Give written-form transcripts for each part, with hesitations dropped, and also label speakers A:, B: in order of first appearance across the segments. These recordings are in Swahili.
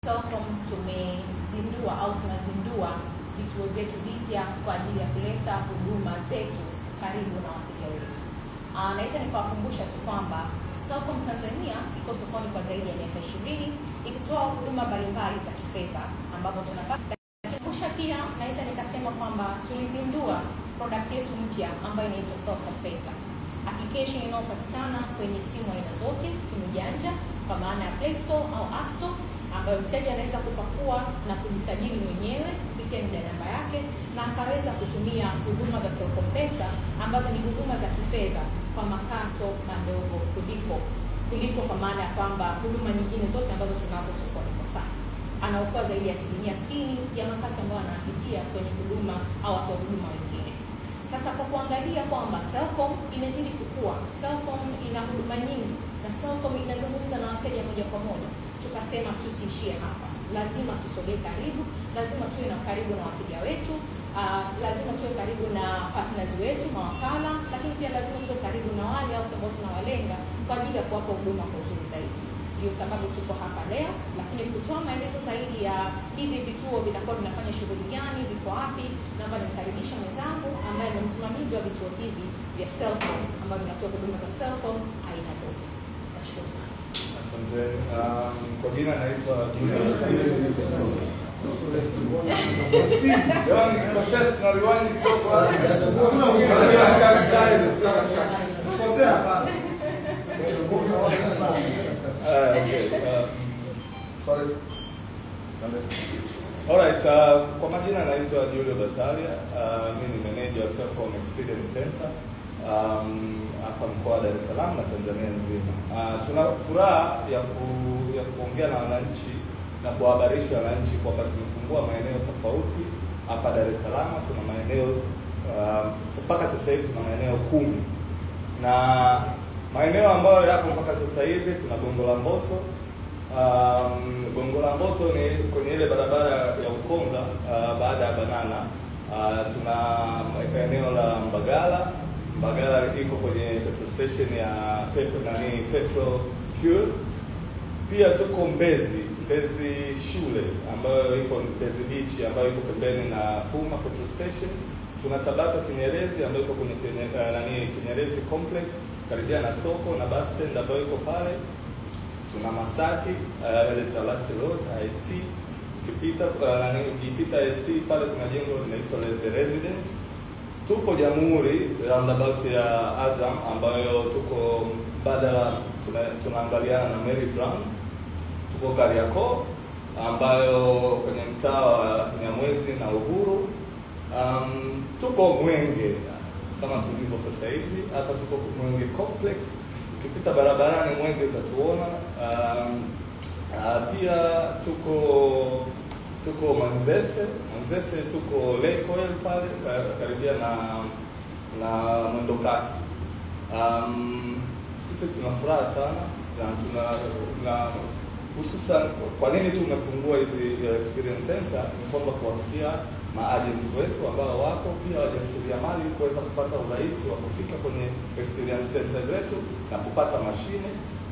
A: Selcom tumezindua au tunazindua vituo vyetu vipya kwa ajili ya kuleta huduma zetu karibu na wateja wetu. Naweza nikawakumbusha tu kwamba Selcom Tanzania iko sokoni kwa zaidi ya miaka 20 ikitoa huduma mbalimbali za kifedha, ambapo tunapata pia, naweza nikasema kwamba tulizindua product yetu mpya ambayo inaitwa Selcom Pesa, application inayopatikana kwenye simu aina zote, simu janja kwa maana ya Play Store au App Store, ambayo mteja anaweza kupakua na kujisajili mwenyewe kupitia NIDA namba yake na akaweza kutumia huduma za Selcom Pesa ambazo ni huduma za kifedha kwa makato madogo kuliko kwa maana ya kwamba huduma nyingine zote ambazo tunazo sokoni kwa sasa. Anaokoa zaidi ya 60% ya makato ambayo anapitia kwenye huduma au watoa huduma wengine. Sasa kwa kuangalia kwamba Selcom imezidi kukua, Selcom ina huduma nyingi na Selcom inazungumza na wateja moja kwa moja, tukasema tusiishie hapa, lazima tusogee karibu, lazima tuwe na karibu na wateja wetu, lazima tuwe karibu na partners wetu, mawakala, lakini pia lazima tuwe karibu na wale ambao tunawalenga kwa ajili ya kuwapa huduma kwa uzuri zaidi. Ndio sababu tuko hapa leo, lakini kutoa maelezo zaidi ya hizi vituo vinakuwa vinafanya shughuli gani, viko wapi, naomba nimkaribishe mwenzangu ambaye ni msimamizi wa vituo hivi vya Selcom ambavyo vinatoa huduma za Selcom aina zote. Nashukuru sana.
B: Asante. Kwa jina naitwa Jamani, nikikosea tunaliwani kidogo.
C: Kosea sana.
B: Okay. Alright, kwa majina naitwa Julio Batalia. Mimi ni manager wa Selcom Experience Center hapa mkoa wa Dar es Salaam na Tanzania nzima. Tuna furaha ya kuongea na wananchi na kuwahabarisha wananchi kwamba tumefungua maeneo tofauti hapa Dar es Salaam. Tuna maeneo mpaka sasa hivi tuna maeneo 10, na maeneo ambayo yako mpaka sasa hivi tuna Gongo la Mboto. Gongo la Mboto ni kwenye ile barabara ya Ukonga baada ya Banana. Tuna eneo la Mbagala. Mbagala iko kwenye petrol station ya Petro Fuel. Pia tuko Mbezi, Mbezi shule ambayo iko Mbezi Beach ambayo iko pembeni na Puma petrol station. Tuna Tabata Kinyerezi ambayo iko kwenye Kinyerezi complex karibia na soko na bus stand ambayo iko pale. Tuna Masaki, Haile Selassie Road, IST. Ukipita IST pale kuna jengo linaitwa The Residence. Tupo Jamhuri roundabout ya Azam ambayo tuko badala tunaangaliana na Mary Brown. Tuko Kariakoo ambayo kwenye mtaa wa Nyamwezi na Uhuru. Tuko Mwenge kama tulivyo sasa hivi hapa, tuko Mwenge complex. Ukipita barabarani Mwenge utatuona. Pia tuko Manzese, tuko Lake Oil pale karibia na mwendokasi. Sisi tuna furaha sana na hususan kwa nini tumefungua hizi Experience Center ni kwamba kuwafikia maagents wetu ambao wako pia wajasiriamali kuweza kupata urahisi wa kufika kwenye Experience Center zetu na kupata mashine.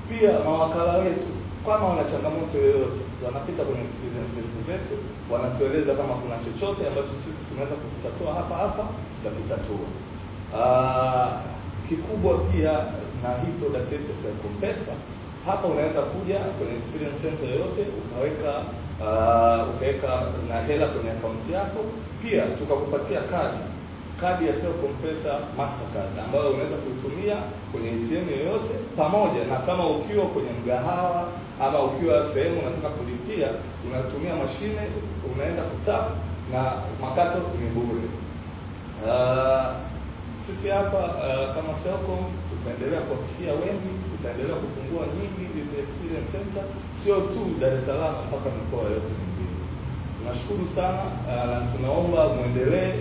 B: Pia mawakala wetu kama wana changamoto yoyote wanapita kwenye Experience Center zetu, wanatueleza kama kuna chochote ambacho sisi tunaweza kukitatua hapa hapa, tutakitatua. Kikubwa pia na hii product yetu ya Selcom Pesa, hapa unaweza kuja kwenye Experience Center yoyote ukaweka na hela kwenye akaunti yako. Pia tukakupatia kadi ya Selcom Pesa Mastercard ambayo unaweza kuitumia kwenye ATM yoyote, pamoja na kama ukiwa kwenye mgahawa ama ukiwa sehemu unataka kulipia, unatumia mashine, unaenda kutap na makato ni bure. Sisi hapa kama Selcom tutaendelea kuwafikia wengi, tutaendelea kufungua nyingi hizi Experience Center, sio tu Dar es Salaam mpaka mikoa yote mingine. Tunashukuru sana na tunaomba muendelee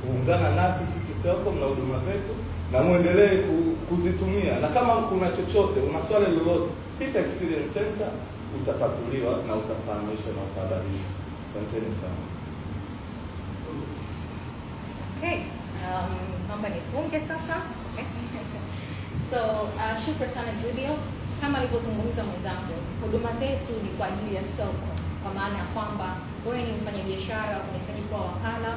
B: kuungana nasi sisi Selcom na huduma zetu, na muendelee kuzitumia, na kama kuna chochote, una swali lolote, pita Experience Center, utatatuliwa na utafahamishwa na utahabarishwa. Asanteni sana.
A: Okay. Naomba nifunge sasa. Okay. So, shukrani sana Julio. Kama alivyozungumza mwenzangu, huduma zetu ni kwa ajili ya Selcom. kwa maana ya kwamba wewe ni mfanyabiashara unahitaji kuwa wakala,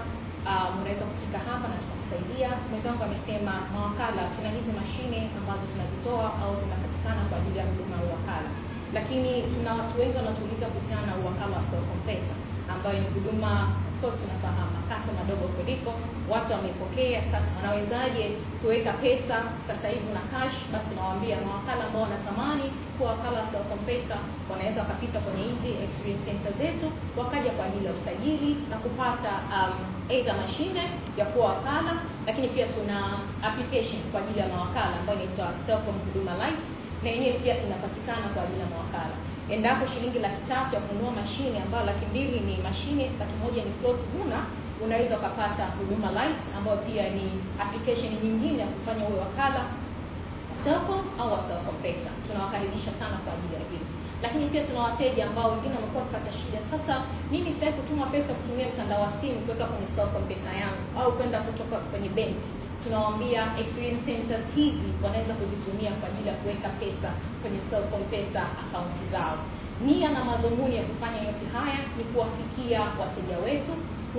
A: unaweza kufika hapa na tukakusaidia. Mwenzangu amesema mawakala, tuna hizi mashine ambazo tunazitoa au zinapatikana kwa ajili ya huduma ya uwakala, lakini tuna watu wengi wanatuuliza kuhusiana na uwakala wa Selcom Pesa ambayo ni huduma, of course tunafahamu makato madogo kuliko watu wamepokea. Sasa wanawezaje kuweka pesa sasa hivi na cash? Basi tunawaambia mawakala ambao wanatamani kuwa wakala wa Selcom Pesa wanaweza wakapita kwenye hizi experience center zetu wakaja kwa ajili ya usajili na kupata either mashine ya kuwa wakala, lakini pia tuna application kwa ajili ya mawakala ambayo inaitwa Selcom Huduma Lite, na yenyewe pia inapatikana kwa ajili ya mawakala. Endapo shilingi 300,000 ya kununua mashine ambayo 200,000 ni mashine, 100,000 ni float huna, unaweza ukapata Huduma Lite ambayo pia ni application nyingine ya kufanya uwe wakala wa Selcom au wa Selcom Pesa. Tunawakaribisha sana kwa ajili ya hili. Lakini pia tuna wateja ambao wengine wamekuwa wakipata shida. Sasa mimi sitaki kutuma pesa kutumia mtandao wa simu kuweka kwenye Selcom Pesa yangu au kwenda kutoka kwenye benki. Tunawaambia experience centers hizi wanaweza kuzitumia kwa ajili ya kuweka pesa kwenye Selcom Pesa akaunti zao. Nia na madhumuni ya kufanya yote haya ni kuwafikia wateja wetu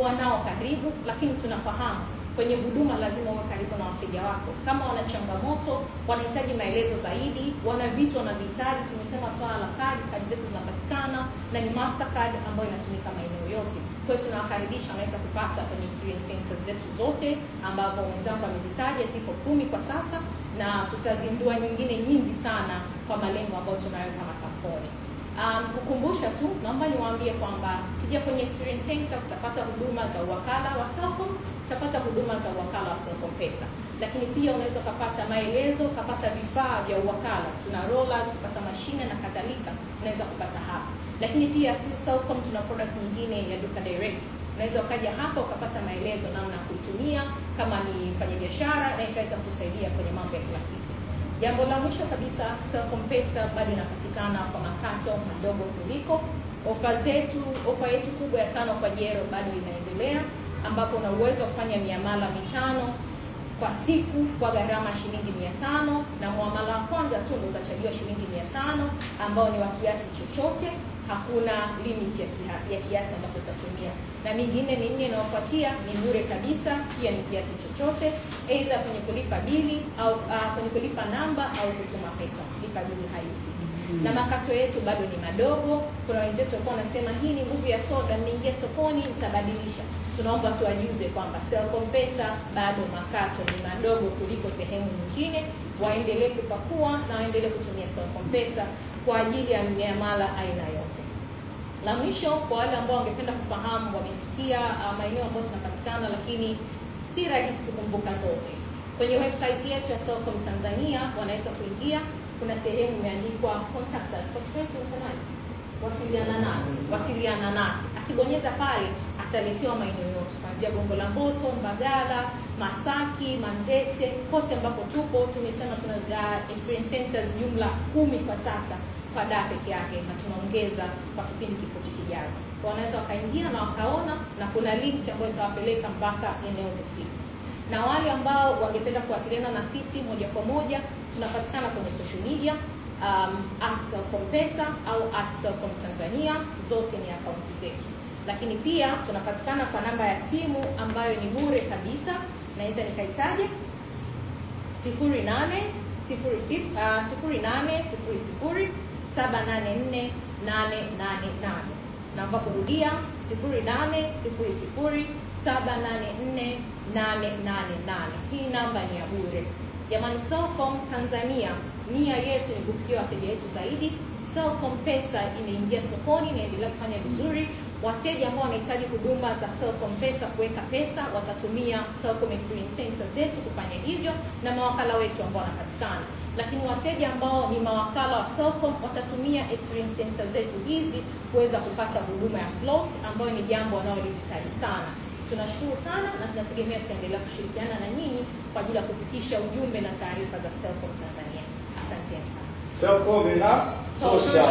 A: wanao karibu, lakini tunafahamu kwenye huduma lazima uwe karibu na wateja wako. Kama wana changamoto, wanahitaji maelezo zaidi, wana vitu wanavihitaji, tumesema swala la kadi, kadi zetu zinapatikana na ni Mastercard ambayo inatumika maeneo yote. Kwa hiyo tunawakaribisha, wanaweza kupata kwenye experience centers zetu zote ambapo wenzangu wamezitaja, ziko 10 kwa sasa, na tutazindua nyingine nyingi sana kwa malengo ambayo tunayo kama kampuni. Kukumbusha tu, naomba niwaambie kwamba ukija kwenye experience center utapata huduma za uwakala wa Selcom, utapata huduma za uwakala wa Selcom Pesa, lakini pia unaweza kupata maelezo, kupata vifaa vya uwakala, tuna rollers, kupata mashine na kadhalika, unaweza kupata hapa. Lakini pia sisi Selcom tuna product nyingine ya Duka Direct, unaweza ukaja hapa ukapata maelezo namna ya kuitumia kama ni mfanyabiashara na ikaweza kusaidia kwenye mambo ya kila siku. Jambo la mwisho kabisa, Selcom Pesa bado inapatikana kwa makato madogo kuliko ofa zetu. Ofa yetu kubwa ya 5 kwa jero bado inaendelea, ambapo una uwezo wa kufanya miamala 5 kwa siku kwa gharama shilingi 500, na muamala wa kwanza tu ndio utachajiwa shilingi 500 ambao ni wa kiasi chochote, hakuna limit ya kiasi ambacho utatumia. Na mingine minne inayofuatia ni bure kabisa, pia ni kiasi chochote, either kwenye kulipa bili au kwenye kulipa namba au kutuma pesa. Kulipa bili haihusiki. Na makato yetu bado ni madogo. Kuna wenzetu walikuwa wanasema hii ni nguvu ya soda, mmeingia sokoni mtabadilisha. Tunaomba tuwajuze kwamba Selcom Pesa bado makato ni madogo kuliko sehemu nyingine. Waendelee kupakua na waendelee kutumia Selcom Pesa kwa ajili ya miamala aina yote. La mwisho, kwa wale ambao wangependa kufahamu, wamesikia maeneo ambayo tunapatikana lakini si rahisi kukumbuka zote, kwenye website yetu ya Selcom Tanzania wanaweza kuingia, kuna sehemu imeandikwa contact us. Kwa Kiswahili tunasemaje? Wasiliana nasi. Wasiliana nasi. Akibonyeza pale ataletewa maeneo yote kuanzia Gongo la Mboto, Mbagala, Masaki, Manzese, kote ambapo tupo. Tumesema tuna experience centers jumla 10 kwa sasa kwa Dar peke yake, na tunaongeza kwa kipindi kifupi kijazo. Kwa wanaweza wakaingia na wakaona, na kuna link ambayo itawapeleka mpaka eneo husika. Na wale ambao wangependa kuwasiliana na sisi moja kwa moja, tunapatikana kwenye social media, @SelcomPesa au @SelcomTanzania, zote ni akaunti zetu. Lakini pia tunapatikana kwa namba ya simu ambayo ni bure kabisa, naweza nikaitaja 08 00 784 888. Naomba kurudia 08 00 784 888. Hii namba ni ya bure. Jamani, Selcom Tanzania, nia yetu ni kufikia wateja wetu zaidi. Selcom Pesa imeingia sokoni, inaendelea kufanya vizuri. Wateja ambao wanahitaji huduma za Selcom Pesa kuweka pesa watatumia Selcom Experience Center zetu kufanya hivyo, na mawakala wetu ambao wanapatikana. Lakini wateja ambao ni mawakala wa Selcom watatumia Experience Center zetu hizi kuweza kupata huduma ya float ambayo ni jambo wanaolihitaji sana. Tunashukuru sana na tunategemea tutaendelea kushirikiana na nyinyi kwa ajili ya kufikisha ujumbe na taarifa za Selcom Tanzania. Asanteni sana.
B: Selcom inatosha.